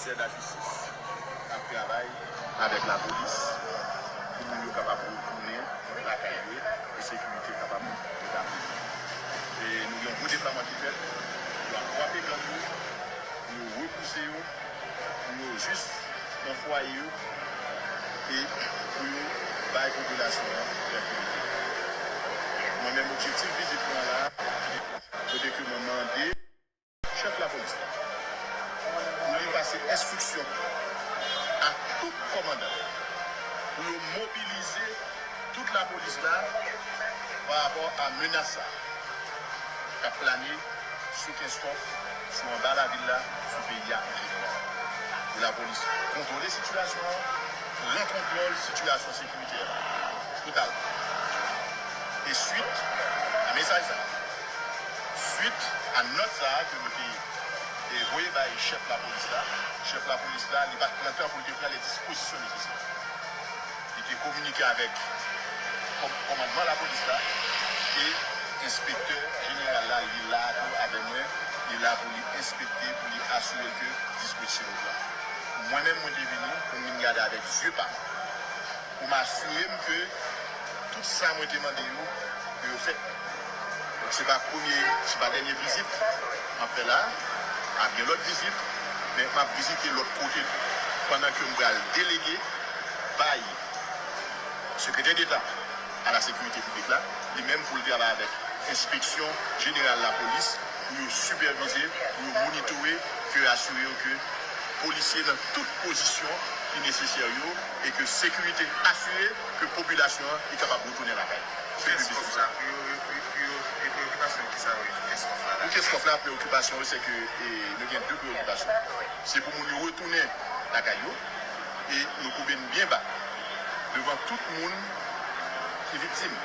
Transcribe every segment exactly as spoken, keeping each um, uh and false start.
Ministè lajistis ap travay avèk lapolis pou moun yo kapab retounen lakay yo e sekirite kapab retabli. E nou gen yon gwo deplwaman ki fèt pou yo ap kwape gang yo, pou yo repouse yo, pou yo jis nan fwaye yo e pou yo bay popilasyon an trankilite. Mwen menm, objektif vizit mwen la, kote ke mwen mande chèf lapolis la pou li pase enstriksyon a tout kòmandan pou yo mobilize tout lapolis la pa rapò a menas sa k ap plane sou Kenskòf, sou anba lavil la, sou peyi a an jeneral. Pou lapolis kontwole sitiyasyon an, pran kontwòl sitiyasyon sekiritè a total. E swit a mesaj sa, swit a nòt sa a ke nou te, te voye bay chèf lapolis la, chèf lapolis la, li pa t pran tan pou l te pran lè dispozisyon nesesè. Li te kominike avèk kò-, kòmandman lapolis la e enspektè jeneral la, li la tou avè mwen, li la pou li enspekte, pou li asire l ke dispozisyon yo pran. Mwen menm, mwen te vini pou m vin gade avèk zye pa m, pou m asire m ke tout sa mwen te mande yo, ke yo fè. Donk, se pa premye, se pa dènye vizit m ap fè la. M ap gen lòt vizit, men m ap vizite lòt kote tou, pandan ke m pral delege bay Sekretè Deta a la Sekirite Piblik la, li menm pou l travay avèk Enspeksyon Jeneral Lapolis pou yo sipèvize, pou yo monitore, pou yo asire yo ke polisye nan tout pozisyon ki nesesè yo e ke sekirite asire, ke popilasyon an li kapab retounen lakay. Pou Kenskòf la, pou yo, pou, pou yo, e preyokipasyon ki sa yo ye pou Kenskòf la? Pou Kenskòf la, preyokipasyon yo, se ke, e, nou gen de preyokipasyon. Se pou moun yo retounen lakay yo, e nou koube n byen ba devan tout moun ki viktim.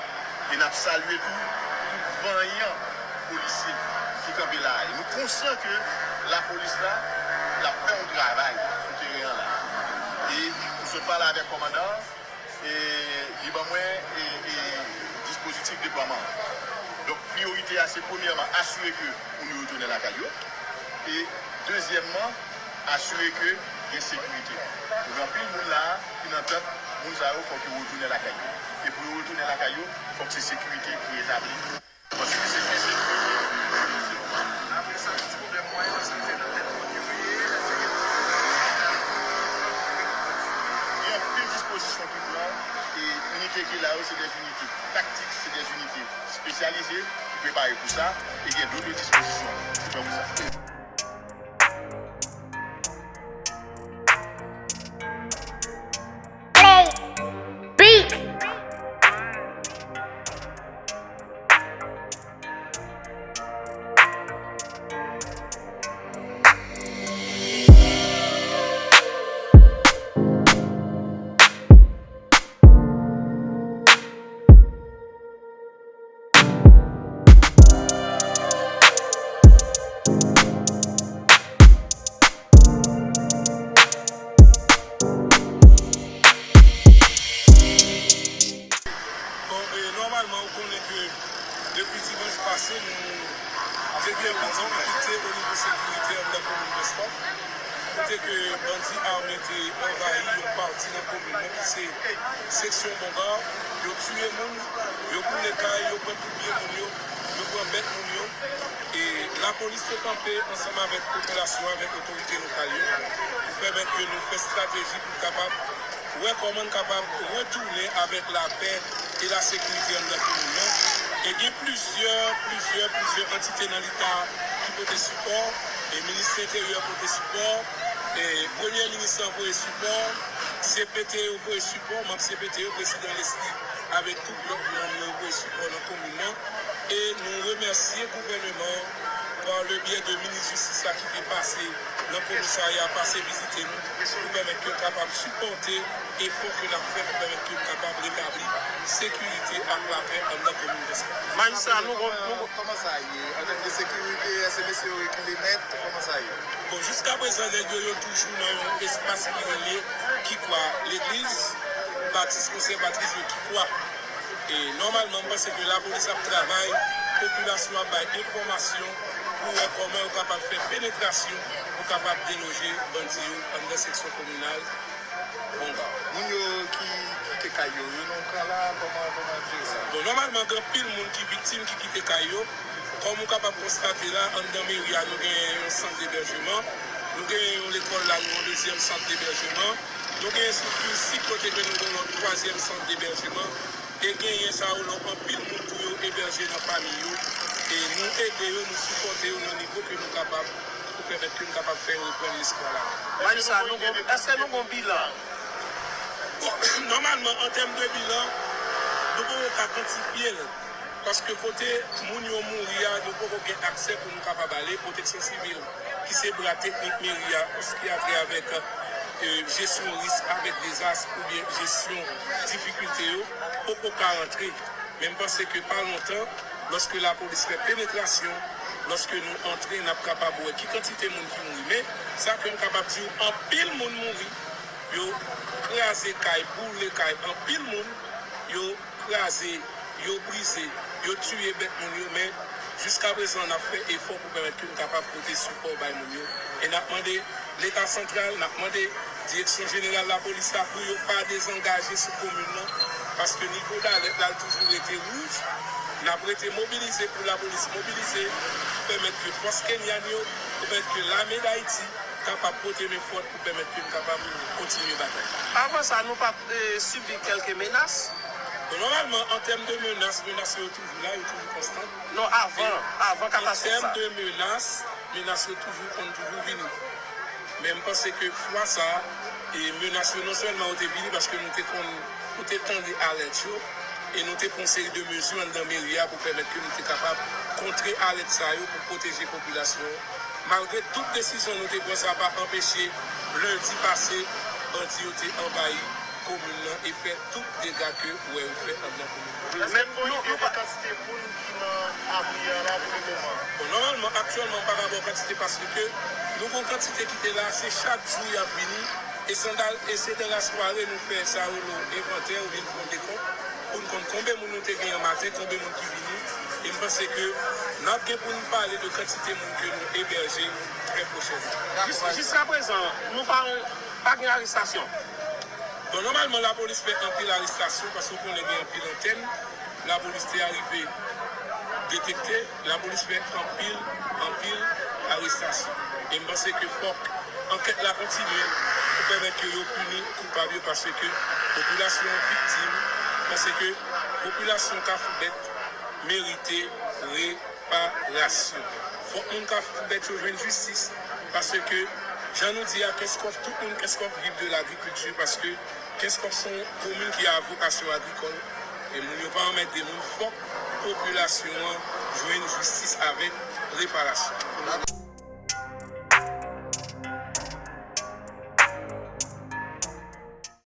E n ap salye tou tout vanyan polisye ki kanpe la a. E nou konsyan ke lapolis la, l ap fè yon travay sou teren an la. E m sot pale avèk kòmandan an, e li ban mwen, e, e, dispozitif deplwaman an. Donk, priyorite a, se premyèman asire ke moun yo retounen lakay yo. E dezyèmman, asire ke gen sekirite. Gen anpil moun la a ki nan tant, moun sa yo fòk yo retounen lakay yo. E pou yo retounen lakay yo, fòk se sekirite ki retabli. Paske se pi sekirite. Apre sa, tout pwoblèm mwayen nan sekirite nan tèt moun yo ye, èske gen dispozisyon ki pran? Gen anpil dispozisyon ki pran, e inite ki la yo, se dè inite taktik, se dè inite espesyalize ki prepare pou sa, e gen dòt dispozisyon ki pran pou sa. Play. Beat. Bon, e, nòmalman, ou konnen ke depi dimanch pase, nou te gen yon difikilte o nivo sekirite anndan komin Kenskòf, kote ke bandi ame te anvayi yon pati nan komin nan, ki se seksyon Bonga. Yo tiye moun, yo boule kay, yo pran tout byen moun yo, yo pran bèt moun yo. E lapolis te kanpe ansanm avèk popilasyon, avèk otorite lokal yo, pou pèmèt ke nou fè estrateji pou kapab wè kòman n kapab retounen avèk lapè e lasekirite anndan komin nan. E gen plizyè, plizyè, plizyè antite nan Leta ki pote sipò, e minis Lenteryè pote sipò, e premye minis lan voye sipò, C P T yo voye sipò, manm C P T yo, prezidan Leslie avèk tout lòt manm yo voye sipò nan komin nan. E nou remèsye gouvèneman an, pa le byè de minis jistis la ki te pase nan komisarya, pase vizite nou, pou pèmèt ke n kapab sipòte efò ke n ap fè pou pèmèt ke n kapab retabli sekirite ak lapè anndan komin Dèsèl. Majistra, nou gon, nou gon. Kòman sa ye? An tèm de sekirite, èske mesye yo rekile nèt? Kòman sa ye? Bon, jiskaprezan, nèg yo, yo toujou nan yon espas ki rele Kikwa, legliz batis konsèvatris yo Kikwa. E nòmalman, m panse ke lapolis ap travay, popilasyon ap bay enfòmasyon, pou wè kòman yo kapab fè penetrasyon pou kapab deloje bandi yo anndan seksyon kominal Bonga. Moun yo ki kite kay yo, yo nan yon ka la, kòman, kòman ap jere sa? Bon, nòmalman, gen anpil moun ki viktim, ki kite kay yo. Kòm ou kapab konstate la, anndan meri a, nou gen yon sant debèjman. Nou gen yon lekòl la, nou yon dezyèm sant debèjman. Nou gen Soufrinsik kote ke nou gen yon lòt twazyèm sant debèjman. E genyen sa yo, nou anpil moun tou yo ebèje nan fanmi yo. E nou ede yo, nou sipòte yo nan nivo ke nou kapab pou pèmèt ke nou kapab fè yo reprann lespwa la. Majistra, nou gon, èske nou gon bilan? Bon, nòmalman, an tèm de bilan, nou poko ka kantifye l. Paske kote moun yo mouri a, nou poko gen aksè pou nou kapab ale. Pwoteksyon sivil, ki se bra teknik meri a, an sa ki gen atè avèk, e, jesyon risk avèk dezas oubyen jesyon difikilte yo, poko ka rantre. Men m panse ke pa lontan, lòske lapolis fè penetrasyon, lòske nou antre, n ap kapab wè ki kantite moun ki mouri. Men, sa ke m kapab di w, anpil moun mouri. Yo kraze kay, boule kay, anpil moun. Yo kraze, yo brize, yo tiye bèt moun yo, men jiskaprezan n ap fè efò pou pèmèt ke n kapab pote sipò bay moun yo. E n ap mande Leta santral, n ap mande Direksyon Jeneral Lapolis la pou yo pa dezangaje sou komin nan, paske nivo dalèt la, l toujou rete wouj. N ap rete mobilize pou lapolis mobilize, pou pèmèt ke fòs kenyan yo, pou pèmèt ke lame Dayiti kapab pote men fòt pou pèmèt ke n kapab kontinye batay la. Avan sa, nou pa t, e, sibi kèlke menas? Bon, nòmalman, an tèm de menas, menas yo toujou la, yo toujou konstan. Non, avan, avan katastwòf sa. An tèm de menas, menas yo toujou konn toujou vini. Men m panse ke fwa sa, e menas yo non sèlman yo te vini paske nou te konn, nou te tande alèt yo, e nou te pran yon seri de mezi anndan meri a pou pèmèt ke nou te kapab kontre alèt sa yo pou pwoteje popilasyon. Malgre tout desizyon nou te pran, sa pa anpeche, lendi pase, bandi yo te anvayi komin nan e fè tout dega ke ou wè yo fè anndan komin nan. Èske nou gon ide de kantite moun ki nan abri a la pou le moman? Bon, nòmalman, aktyèlman, m pa ka ba w kantite paske ke nou gon kantite ki te la, se chak jou y ap vini, e se dan, e se dan lasware nou fè sa yo rele envantè oubyen n fè yon dekont pou n konn konbe moun nou te genyen maten, konbe moun ki vini, e m panse ke n ap gen pou n pale de kantite moun ke nou ebèje trè pwochènman. Jis, jiskaprezan, nou pa, pa gen arestasyon? Bon, nòmalman, lapolis fè anpil arestasyon paske w konnen gen anpil antèn. Lapolis te arive detekte, lapolis fè anpil, anpil arestasyon. E m panse ke fòk ankèt la kontinye pou pèmèt ke yo pini koupab yo, paske popilasyon an viktim, paske popilasyon Kafou Bèt merite reparasyon. Fòk moun Kafou Bèt yo jwenn jistis, paske, jan nou di a, Kenskòf, tout moun Kenskòf viv de lagrikilti, paske Kenskòf se yon komin ki a vokasyon agrikòl, e moun yo pa anmède moun, fòk popilasyon an jwenn jistis avèk reparasyon.